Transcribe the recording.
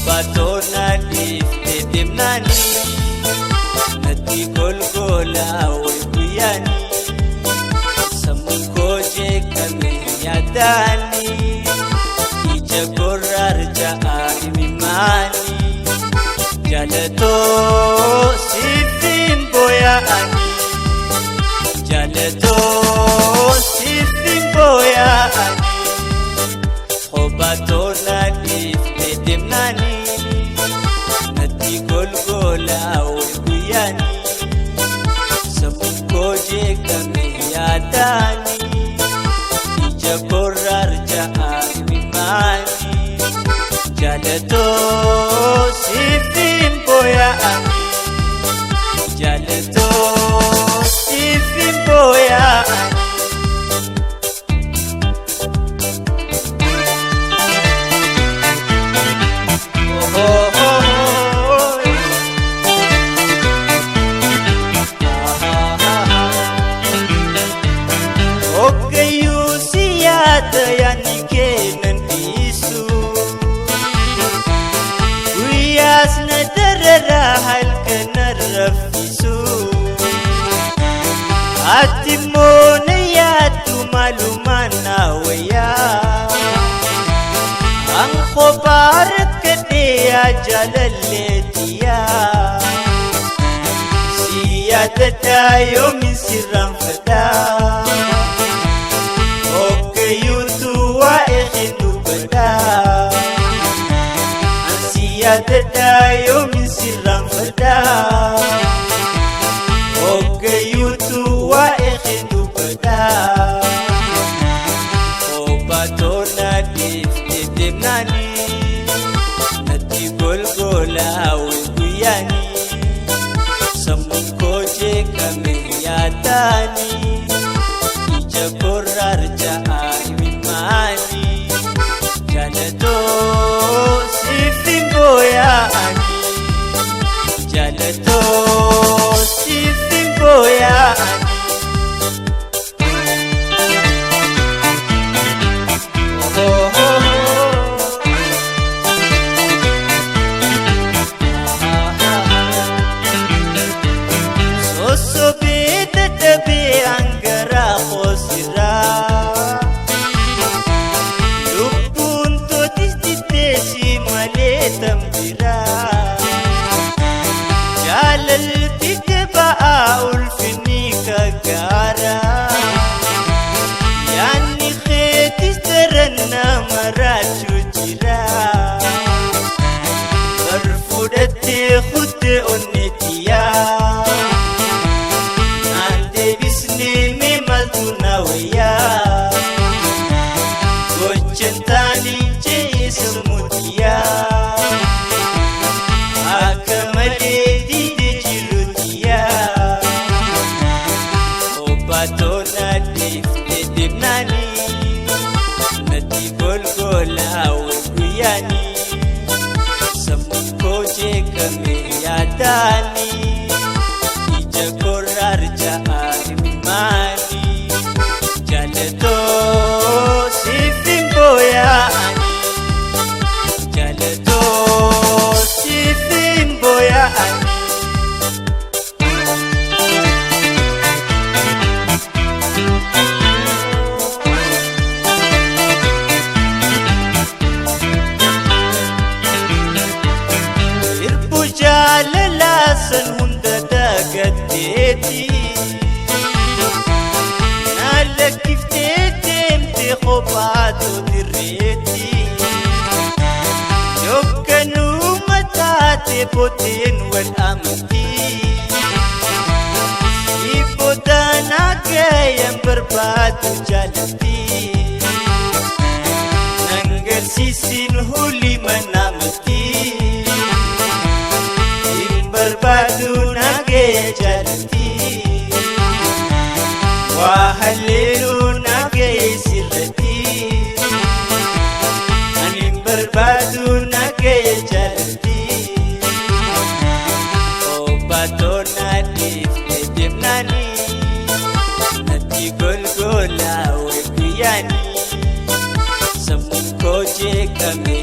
Obbaatoona dhiiftee deemnaanii natti golgolaa wayi guyyaanii sammuun koo jeeqame yaadaanii ija gorraarja'aa imimmaanii jaalatoo siifin booya'anii jaalatoo siifin booya'anii. Obbaatoona dhiiftee deemnaanii natti golgolaa wayi guyyaanii sammuun koo jeeqame yaadaanii ija gorraarja'aa imimmaanii jaalatoo siifin booya'anii jaalatoo siifin booya'anii. Hoggayyuu si yaada yaadni kennan dhiisu. Guyyaas na dararaa halkan na raffisu. Ati immoo na yaaddu maalumaan na wayyaa. An kophaa rakkadhee yaa jaalalleetiyaa. Si yaadadhaa yoomin sirraanfadhaa. Hoggayyuutu waa'ee kee dubbadhaa. An si yaadadhaa yoomin sirraanfadhaa. Hoggayyuutu waa'ee kee dubbadhaa. Obbaatoona dhiiftee deemnaanii natti golgolaa wayi guyyaanii sammuun koo jeeqame yaadaanii ija gorraarja'aa imimmaanii jaalatoo siifin booya'anii jaalatoo siifin booya'anii. Sosobee dadhabee hangaraa qoosiraa. Lubbuun tootis diddeessi malee tambiraa. Jaalalti ba'aa ulfinni kagaaraa. Yaanni keetis daran nama raachuu jira. Bar fudhattee kuttee onneetiyaa. Naan deebisnee mee maaltu na wayyaa? Gochan taanii jeesa mutiyaa. Akka malee diidee jiruutiyaa. Obbaatoona dhiiftee deemnaanii natti golgolaa wayi guyyaanii sammuun koo jeeqame yaadaanii ija gorraarja'aa imimmaanii jaalatoo siifin booya'anii jaalatoo siifin booya'anii. Irbu jaalalaa san hunda dagatteeti. Na lakkiftee deemte kophaatu dirreetti. Yookanuma taate booddeen wal amantii. Sibbootaan akka yan barbaadu jaalatti. Nangarsiisin hulii manamatti. Hin barbaadu nagaya jaalatti. Waa halleeluu nagaya sirratti. Ani hin barbaadu nagaya jaalatti. Obbaatoona dhiiftee deemnaanii natti golgolaa wayi guyyaanii sammuun koo jeeqame.